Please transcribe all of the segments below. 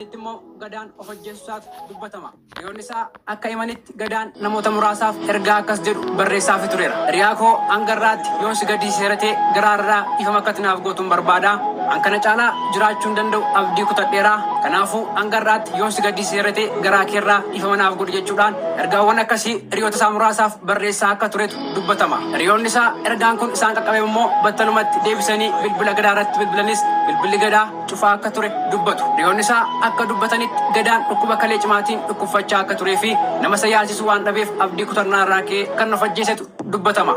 Itti immoo Gadaan of ajjeesuusaatu dubbatama. Hiriyoonni isaa akka himanitti Gadaan namoota muraasaaf ergaa akkas jedhu barreessaafi tureera. Hiriyaa koo hanga har'aatti yoon si gaddisiiseera ta'e garaarraa dhiifama akka ati naaf gootun barbaada. An kana caalaa jiraachuu hin danda'u abdii kutadheera. Kanaafuu hanga har'aatti yoon si gaddisiiseera ta'e garaa keerraa dhiifama naaf godhi jechuudhaan ergaawwan akkasii hiriyoota isaa muraasaaf barreessaa akka turetu dubbatama. Hiriyoonni isaa ergaan kun isaan qaqqabe immoo battalumatti deebisanii bilbila Gadaa irratti bilbilanis bilbilli Gadaa cufaa akka ture dubbatu. Hiriyoonni isaa akka dubbatanitti Gadaan dhukkuba kalee cimaatiin dhukkuffachaa akka turee fi nama isa yaalchisu waan dhabeef abdii kutannaa irraa ka'ee kan of ajjeesetu dubbatama.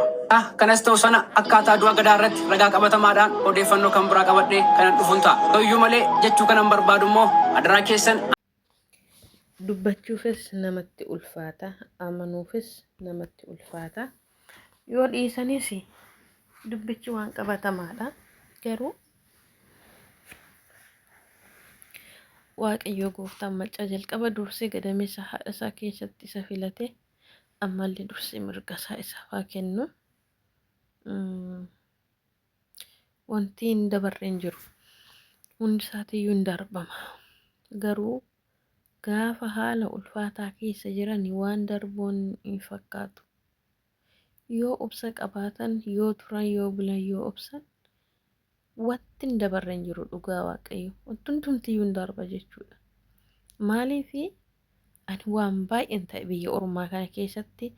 Kanas ta'u sana akkaataa du'a Gadaa irratti ragaa qabatamaadhaan odeeffannoo kan biraa qabadhee kanan dhufun ta'a. Ta'uyyuu malee jechuu kanan barbaadu immoo adaraa keessan Dubbachuufis namatti ulfaata, amanuufis namatti ulfaata. Yoo dhiisanis dubbichi waan qabatamaadha. Garuu Waaqayyoo gooftaan maccaa jalqaba dursee gadameessa haadha isaa keessatti isa filate ammallee dursee mirga isaa isaaf haa kennu. Wanti hin dabarre hin jiru. Hundi isaatiiyyuu hin darbama. Garuu gaafa haala ulfaataa keessa jiran waan darbuun hin fakkaatu. Yoo obsa qabaatan, yoo turan, yoo bulan, yoo obsan wanti hin dabarre hin jiru dhugaa Waaqayyo. Wanti hundumtiyyuu hin darba jechuudha. Maaliif ani waan baay'een ta'e biyya ormaa kana keessatti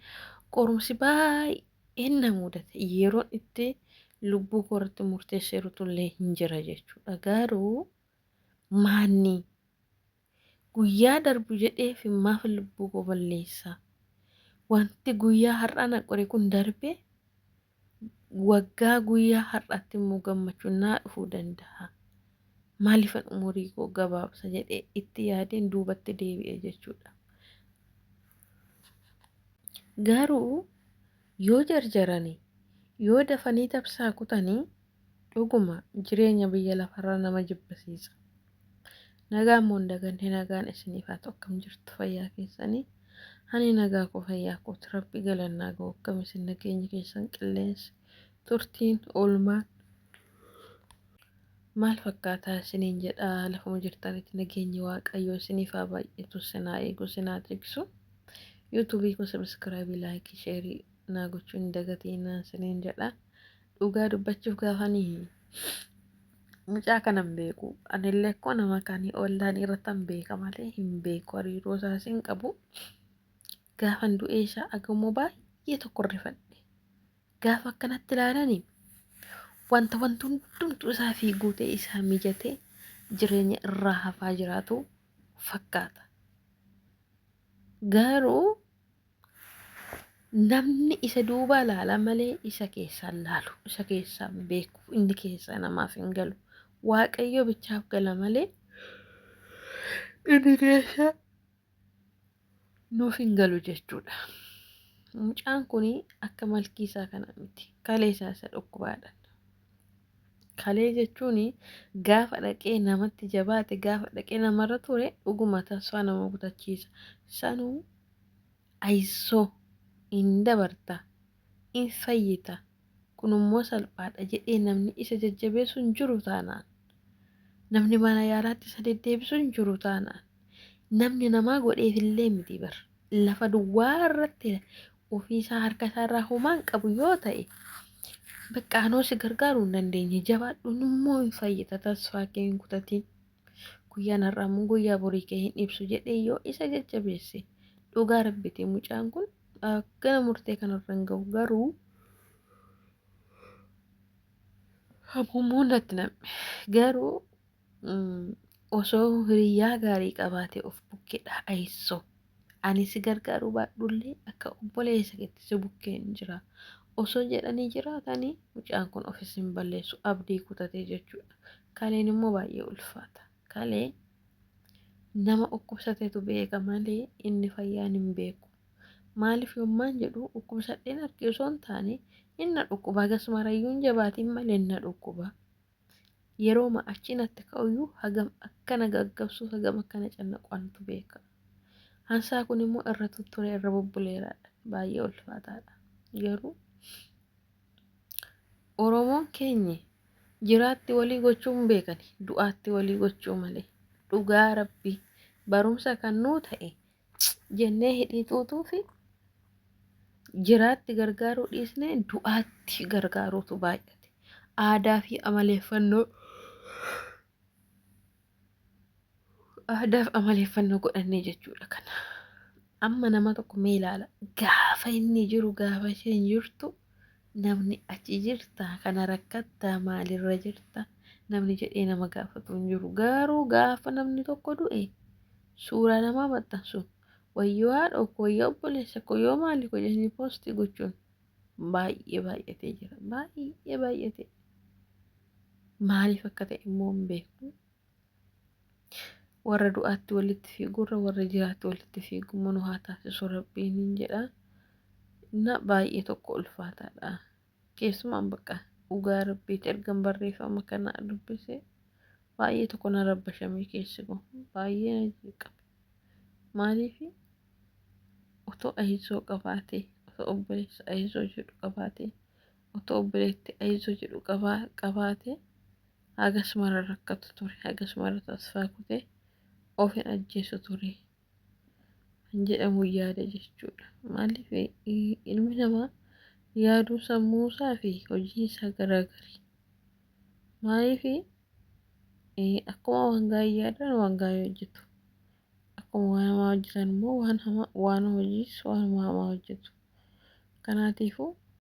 qorumsi baay'een na mudate yeroon itti lubbuu koo irratti murteesseerutu illee hin jira jechuudha. Garuu maanni Guyyaa darbu jedheef maaf lubbuu koo balleessa? Wanti guyyaa har'aa na qore kun darbee waggaa guyyaa har'aatti immoo gammachuun naa dhufuu danda'a. Maaliifan umurii koo gabaabsa jedhee itti yaadeen duubatti deebi'e jechuudha. Garuu yoo jarjarani, yoo dafanii tabsaa kutanii dhuguma jireenya biyya lafarraa nama jibbisiisa. Nagaan moo hin daganne nagaan isiniif haa ta'u akkam jirtu fayyaa keessanii ani nagaa koo fayyaa kooti rabbi galannaa ga'u akkam isin nageenyi keessan qilleensi turtiin oolmaan maal fakkaataa isiniin jedha lafuma jirtanitti nageenyi waaqayyoo isiniif haa baay'atu isin haa eegu isin haa tiksu yuutuubii koo sabiskiraabii laayikii sheerii naa gochuu hin dagatiinaa isiniin jedha Dhugaa dubbachuuf gaafanii mucaa kana hin beeku. Anillee akkuma nama kaanii ollaan irratti hin beeka malee hin beeku. Hariiroo isaas hin qabu. Gaafan du'ee isaa agamoo baay'ee tokko rifadhe. Gaafa akkanatti ilaalanii wanta wanti hundumtuu isaa fi guutee isaa mijatee jireenya irraa hafaa jiraatu fakkaata. Garuu Namni isa duubaa laala malee isa keessaan laalu, isa keessaan beeku, inni keessaa namaaf hin galu. Waaqayyo bichaaf gala malee inni keessa nuuf hin galu jechuudha. Mucaan kun akka malkii isaa kana miti. Kalee isaa isa dhukkubaadha. Kalee jechuun gaafa dhaqee namatti jabaate gaafa dhaqee namarra ture dhuguma tasfaa nama kutachiisa. Sanuu Ayizoo in dabarta, in fayyita, kunimmoo salphaadha jedhee namni isa jajjabeessu hin jiru taanaan, namni mana yaalaatti isa deddeebisu hin jiru taanaan, namni namaa godheefillee miti bar lafa duwwaa irratti ofiisaa harka isaarraa homaa hin qabu yoo ta'e bakka anoo si gargaaruu hin dandeenye jabaadhu immoo hin fayyita tasfaa kee hin kutatiin. Guyyaan har'aa immoo guyyaa borii kee hin ibsu jedhee yoo isa jajjabeesse dhugaa rabbiti mucaan kun akkana murtee kanarra hin ga'u garuu hamuumuu natti nam'e garuu osoo hiriyyaa gaarii qabaatee of bukkeedha ayissoo ani si gargaaruu baadhullee akka obboleessa keetti si bukkeen jira osoo jedhanii jiraatanii mucaan kun ofis hin balleessu abdii kutatee jechuudha. Kaleen immoo baay'ee ulfaata. Kalee nama dhukkubsatetu beeka malee inni fayyaan hin beeku. Maaliif yommaan jedhu dhukkubsadheen arge osoo hin taane inni na dhukkuba hagas marayyuu hin jabaatiin malee inni na dhukkuba. Yerooma achi natti ka'uyyuu hagam akka na gaggabsuuf hagam akka na cannaqu anatu beeka. Hansaa kun immoo irra tutture irra bubbuleeraadha. Baay'ee ulfaataadha. Garuu Oromoon keenyi jiraatti walii gochuu hin beekani du'aatti walii gochuu malee. Dhugaa rabbi barumsa kan nuu ta'e jennee hidhii xuuxuu fi jiraatti gargaaruu dhiisnee du'aatti gargaaruutu baay'ate. Aadaa fi amaleeffannoo aadaaf amaleeffannoo godhannee jechuudha kana. Amma nama tokko mee ilaala gaafa inni jiru gaafa isheen jirtu namni achi jirta kana rakkattaa maalirra jirta namni jedhee nama gaafatu hin jiru. Garuu gaafa namni tokko du'e suuraa namaa maxxansuun wayyoo haadha koo wayyoo obboleessa koo yoo maali koo jedhanii poostii gochuun baay'ee baay'atee jira. Baay'ee baay'atee maaliif akka ta'e immoo hin beeku. Warra du'aatti walitti fiigurra warra jiraatti walitti fiigu nu haa taasisu rabbiin hin jedha. Na baay'ee tokko ulfaataadha. Keessumaan bakka dhugaa rabbiiti ergan barreeffama kana dubbise baay'ee tokko na rabbashamee keessi koo baay'ee na jeeqame. Maaliif otoo ayizoo qabaatee otoo obboleessa ayizoo jedhu qabaatee otoo obboleetti ayizoo jedhu qabaatee hagas mara rakkatu ture hagas mara tasfaa kutee of hin ajjeesu ture kan jedhamu yaada jechuudha. Maaliif ilmi namaa yaaduu sammuu isaa fi hojii isaa garaagari. Maaliif akkuma waan gaarii yaadan waan gaarii hojjetu. Akkuma waan hamaa hojjetan immoo waan hamaa waan hojiis waan hamaa hojjetu. Kanaatiifuu